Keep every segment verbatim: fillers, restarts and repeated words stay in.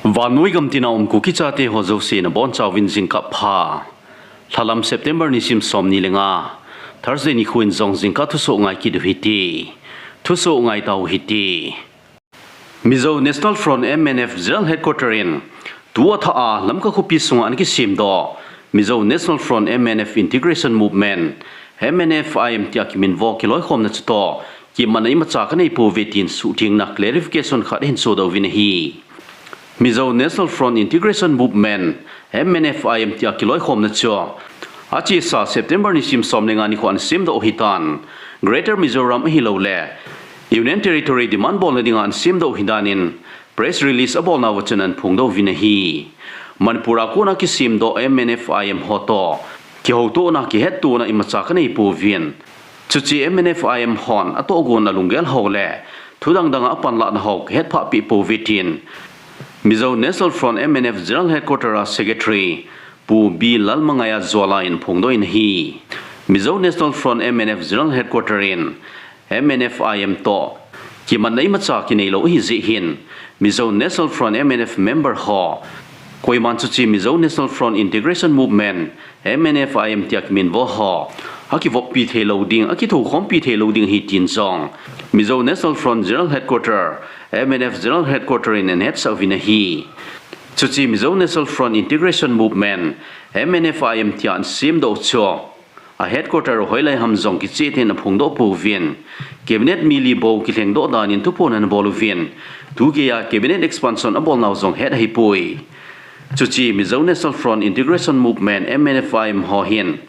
Vannoi gamtina um Kuki chate ho jouse nabonchauvin jingkah pha. Lhalam September nisim somni le nga, Thursday nikho in jong jingkah thusoh ngai kit u hite. Thusoh ngai tau hite. Mizo National Front M N F General Headquarter in tua thah a Lamka khopi sunga ana kisemdoh Mizo National Front M N F Integration Movement, M N F I M tia kiminvo kiloikhomna chutoh kimatna imacha kanei pouve tin suhthengna clarification khat ahin sodoh uvin ahi. Mizo National Front Integration Movement, M N F I M tia kiloikhomna chu achesa September nisim som le nga nikho ana semdoh u ahitan, Greater Mizoram ahilouleh Union Territory demand bolna dinga ana semdoh u ahi danin press release abolnauva chun ana phongdoh uvin ahi. Manipur a kona kisemdoh M N F I M ho toh kihoutohna kihettohna imacha kanei pouvin, chuche M N F I M hon atohgon a lunggel ho le thudang danga apanlahna ho kahetphah peh pouve tin Mizo National Front M N F General Headquarter a Secretary Pu B Lalmangaiya Zuala in phongdoh in ahi. Mizo National Front M N F General Headquarter in M N F I M toh kimatna imacha kinei lou ahi jeh hin Mizo National Front M N F member ho koiman chuche Mizo National Front Integration Movement, M N F I M tia kiminvo ho akivoppi theilou ding, akithoukhompi theilou ding ahi tin jong Mizo National Front General Headquarter, M N F General Headquarter in ana hetsah uvin ahi. Chuche Mizo National Front Integration Movement, M N F I M tia ana semdoh u chu a headquarter u hoilai ham jong kicheh tah in aphongdoh pouvin, cabinet mi li bou kilhengdoh danin thuphon ana bol uvin, tugeiya cabinet expansion abolnau jong het ahipoi. Chuche Mizo National Front Integration Movement, M N F I M ho hin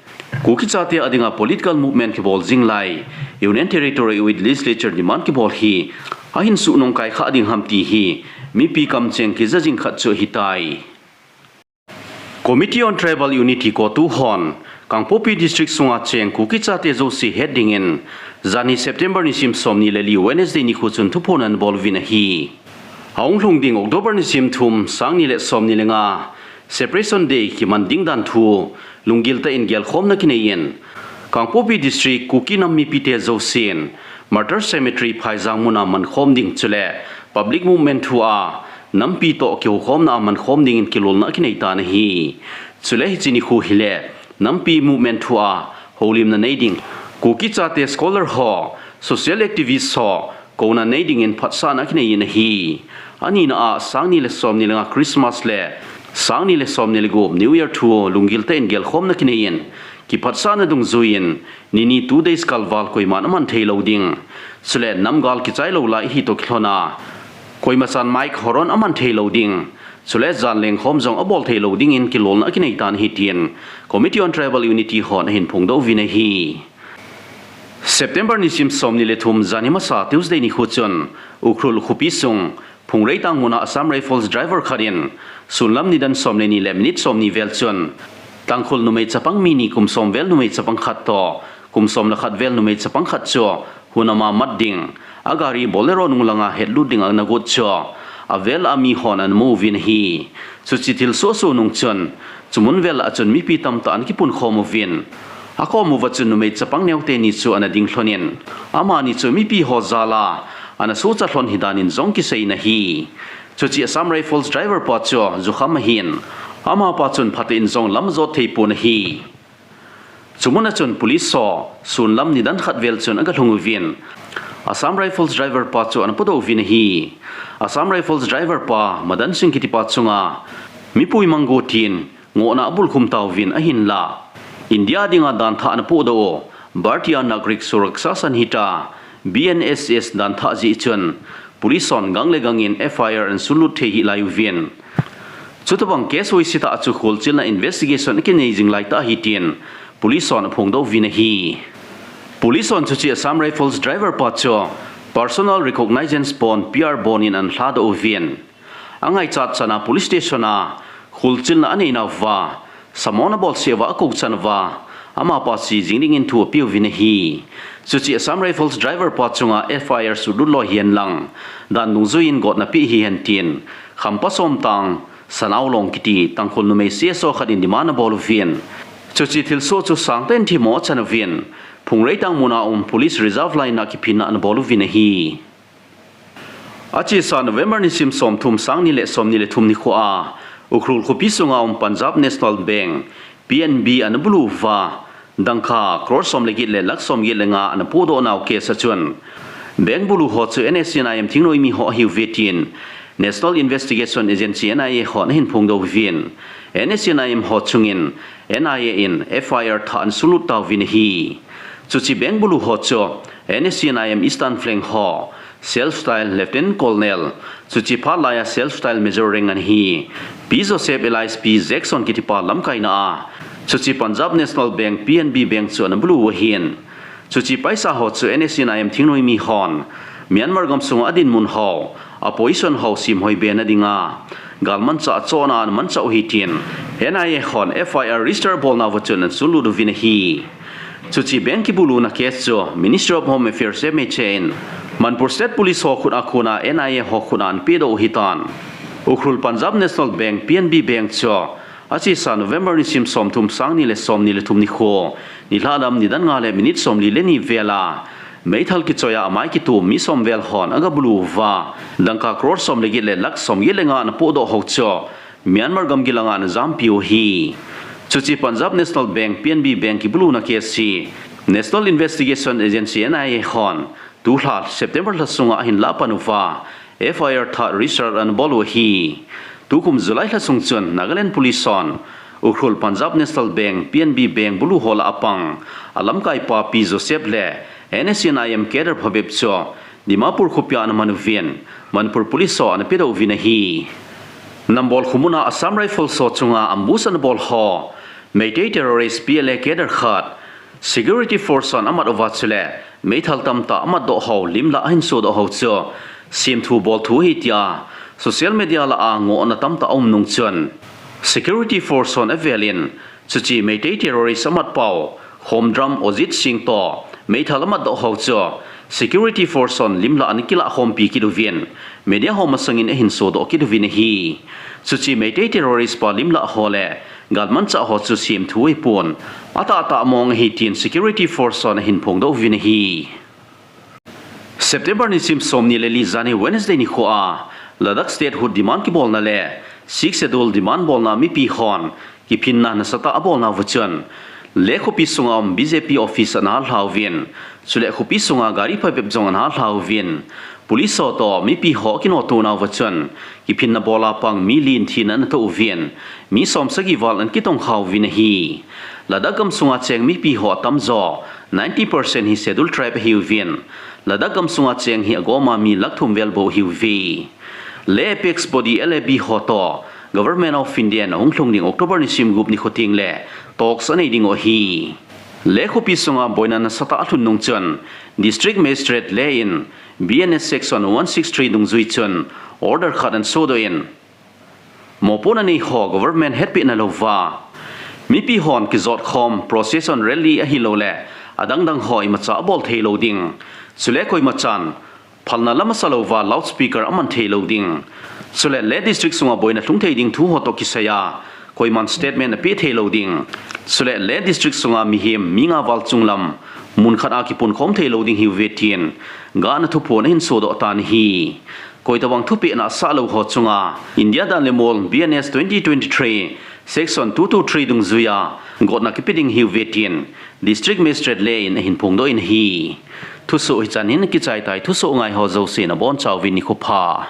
Kuki chate a dinga political movement kibol jing lai, Union Territory with Legislature demand kibol hi ahin suhnung kaikhah ding ham ti hi mipi kamcheng kija jing khat chu ahitai. Committee on Tribal Unity, CoTU hon Kangpokpi District sunga cheng Kuki chate jouse het dingin janhi September nisim somni le li, Wednesday nikho chun thuphon ana bol uvin ahi. Ahung lhung ding October nisim thum, sangni le somni le nga Separation Day kiman ding dan thu lunggil tah in gelkhomna kinei in, Kangpokpi District Kuki nam mipite jousen Martyr Cemetery Phaijang muna mankhom ding chule public movement thua nampi toh kihoukhomna a mankhom dingin kilolna akinei tan ahi. Chule hiche nikho hile nampi movement thua houlimna nei ding Kuki chate scholar ho, social activist ho kouna nei dingin phatsahna akinei in ahi. Anina a sangni le somni le nga Christmas le sangni le somni le gup New Year thu lunggil tah in gelkhomna kinei in, kiphatsahna dungjuiyin nini two days kalval koiman aman theilou ding, chule namgal kichai lou lai hi toh kilhona koimachan mic horn aman theilou ding, chule jan lengkhom jong abol theilou dingin kilolna akinei tan ahi tin Committee on Tribal Unity hon ahin phongdoh uvin ahi. September nisim somni le thum janhi masa Tuesday nikho chun Ukhrul khopi sung Phungreitang muna Assam Rifles driver khat in sunlam nidan som le ni le minute somni vel chun Tangkhul numei chapang mi ni, kum som vel numei chapang khat toh kum som le khat vel numei chapang khat chu hunam a mat ding a gari Bolero nunglanga hetlut ding ana got chu avel a mi hon ana mu uvin ahi. Chuche thilsoh soh nung chun chumun vel a chun mipi tamtah ana kipunkhom uvin, akom uva chun numei chapang neote ni chu ana ding lhonin, amani chu mipi ho jal a ana sohcha lhon ahi danin jong kiseiyin ahi. Chuche Assam Rifles driver pa chu jukham ahin, amapa chun phatah in jong lam ajot thei pon ahi. Chumun a chun police ho sunlam nidan khat vel chun aga lhung uvin, Assam Rifles driver pa chu ana podoh uvin ahi. Assam Rifles driver pa Madan Singh kitipa chunga mipui mang go tin ngohna abulkhum tauvin ahinlah India dinga danthah ana pohdoh u Bharatiya Nagarik Suraksha Sanhita, B N S S danthah jeh chun police hon gang le gangin F I R ana sunlut thei hih lai uvin, chutobang case hoise tah a chu kholchilna investigation akinei jing lai tah ahi tin police hon aphongdoh uvin ahi. Police hon chuche Assam Rifles driver pa chu personal recognizance bond, P R bond in ana lhadoh uvin, angaichat chana police station a kholchilna aneinauva, summon abolseh uva akou chan uva, amapa che jing dingin thu apeuvin ahi. Chuche Assam Rifles driver pa chunga F I R sunlut lou hihen lang, dan dungjuiyin gotna peh hihen tin Khampa Somtang Sanaolong kiti Tangkhul numei C S O khat in demand abol uvin, chuche thilsoh chu sangtah in themmo achan uvin, Phungreitang muna um police reserve line a kiphinna ana bol uvin ahi. Achesa November nisim somthum, sangni le somni le thum nikho a, Ukhrul khopi sunga um Punjab National Bank, P N B, ana bulu uva, dangka crore som le get le lakh som get le nga ana podoh nau case a chun, bank bulu ho chu N S C N I M thingnoimi ho ahiuve tin National Investigation Agency, N I A, hon ahin phongdoh uvin, N S C N I M ho chungin N I A in F I R thah ana sunlut tauvin ahi. Chuche bank bulu ho chu N S C N I M Eastern Flank ho Self Style Lieutenant Colonel, chuche phat laiya Self Style Major rank ana hi P Joseph alias P Jackson kitipa lamkaina a, chuche Punjab National Bank, P N B, bank chu ana bulu u ahin, chuche paisa ho chu N S C N I M thingnoimi hon Myanmar gamsunga adinmun ho, a position ho semhoi be na dinga galmanchah chohna a ana manchah u ahi tin N I A hon F I R register abolnauva chun ana sunlut uvin ahi. Chuche bank kibuluna case chu Ministry of Home Affairs, M H A, in Manipur State Police ho khut a kona N I A ho khut a ana pedoh u ahitan. Ukhrul Punjab National Bank, P N B, bank chu achesa November nisim somthum, sangni le somni le thum nikho, nilhah lam nidan nga le minute somli le ni vel a meithal kichoiya amai kitum mi som vel hon agabulu uva, dangka crore som le get le lakh som get le nga ana podoh ho chu Myanmar gamgi langa ana jampi u ahi. Chuche Punjab National Bank, P N B, bank kibuluna case hi National Investigation Agency, N I A hon tulha September lha sunga ahin lahpan uva, F I R thah register ana bol u ahi. Tukum July lha sung chun Nagaland Police hon Ukhrul Punjab National Bank, P N B, bank bulu ho lah a pang alamkaipa P Joseph le N S C N I M cadre phabep chu Dimapur khopia ana man uvin, Manipur Police ho ana pedoh uvin ahi. Nambol khomuna Assam Rifles ho chunga ambush ana bol ho Meitei terrorist, P L A cadre khat security force hon amat uva chule meithal tamtah amatdoh ho lim lah ahin sodoh ho chu semthu bolthu ahi tia social media lah a ngohna tamtah aum nung chun, security force hon avelin chuche Meitei terrorist amatpau Khomdram Ojit Singh toh meithal amatdoh ho chu security force hon lim lah ana kilah khompi kit uvin, media ho masangin ahin sodoh kit uvin ahi. Chuche Meitei terrorist pa lim lah ho le galmanchah ho chu semthu ahipon, atahtah mong ahi tin security force hon ahin phongdoh uvin ahi. September nisim somni le li, janhi Wednesday nikho a Ladakh statehood demand kibolna le Sixth Schedule demand bolna mipi hon kiphinna nasatah abolnauva chun, Leh khopi sunga um B J P office ana halha uvin, chule khopi sunga gari phabep jong ana halha uvin, police ho toh mipi ho akinotonauva chun, kiphinna bola pang mi li in thina ana toh uvin, mi som sagi val ana kitongkha uvin ahi. Ladakh gamsunga cheng mipi ho atamjo, ninety percent hi Scheduled Tribe ahiuvin, Ladakh gamsunga cheng hi agoma mi lakh thum vel bou ahiuve. Leh apex body, L A B ho toh Government of India in ahung lhung ding October nisim gup nikho tengle talks anei diu ahi. Leh khopi sunga boina nasatah alhun nung chun, District Magistrate Leh in B N S Section one six three dungjui chun order khat ana sodoh in, mopohna nei ho government hetpehna louva, mipi hon kijotkhom, procession, rally ahilouleh adangdang ho imacha abol theilou ding, chule koimachan phalna lam asalouva loudspeaker aman theilou ding, chule Leh district sunga boina lhung thei ding thu ho toh kisaiya koiman statement apeh theilou ding, chule Leh district sunga mihem mi nga val chunglam munkhat a kipunkhom theilou ding ahiuve tin gahna thuphon ahin sodoh tan ahi. Koitobang thupehna asah lou ho chunga India dan le mol B N S twenty twenty-three Section two two three dungjuiya gotna kipe ding ahiuve tin District Magistrate Leh in ahin phongdoh in ahi. Thusoh hichan hin akichai tai, thusoh ngai ho jousen abonchauvin nikho pha.